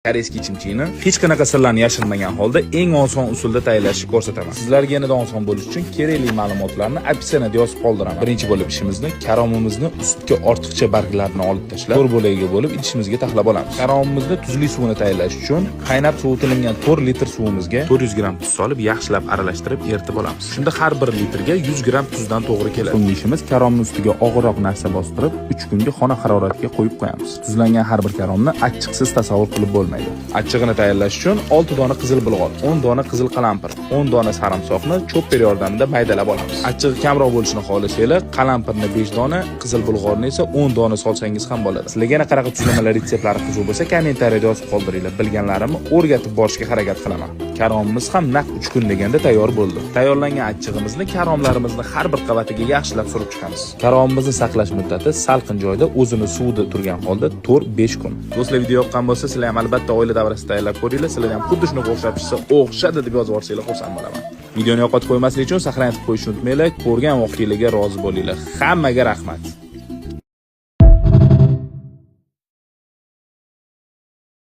Корейский chimchini hech qanaqa sirlarni yashirmagan holda eng oson usulda tayyorlashni ko'rsataman. Sizlarga yanada oson bo'lishi uchun kerakli ma'lumotlarni описание da yozib qoldiraman. Birinchi bo'lib ishimizni karomimizni ustki ortiqcha barglarini olib tashlab, to'rt bo'lagiga bo'lib idishimizga taxlab olamiz. Karomimizni tuzli suvini tayyorlash uchun qaynab sovitilgan 4 litr suvimizga 400 gramm tuz solib, yaxshilab aralashtirib eritib olamiz. Shunda har 1 litrga 100 gramm tuzdan to'g'ri keladi. So'nggi ishimiz karomni ustiga og'irroq narsa bostirib, 3 kunga xona haroratiga qo'yib qo'yamiz. Tuzlangan har bir karomni achchiqsiz tasavvur qilib bo'lmaydi. Achchig'ini tayyorlash uchun 6 dona qizil bulg'or, 10 dona qizil qalampir, 10 dona sarimsoqni chopper yordamida maydalab olamiz. Achchig'i kamroq bo'lishini xohlasanglar, qalampirni 5 dona, qizil bulg'orni esa 10 dona solsangiz ham bo'ladi. Sizlarga yana qanaqa tuzlamalar retseptlari qiziq bo'lsa, kommentariyada yozib qoldiringlar. Bilganlarimni o'rgatib borishga harakat qilaman. Karomimiz ham naq 3 kun deganda tayyor bo'ldi. Tayyorlangan achchig'imizni karomlarimizni har bir qavatiga yaxshilab surib chiqamiz. Karomimizni saqlash muddati salqin joyda o'zini suvida turgan holda 4-5 kun. Do'stlar, video yoqqan bo'lsa, sizlar ham albatta oila davrasida tayyorlab ko'ringlar. Sizlar ham xuddi shunaqa o'xshab pishsa, o'xshadi deb yozib yuborsanglar, xursand bo'laman. Videoni yoqotib qo'ymaslik uchun сохранить qilib qo'yishni unutmanglar. Ko'rgan vaqtinglarga rozi bo'linglar. Hammaga rahmat.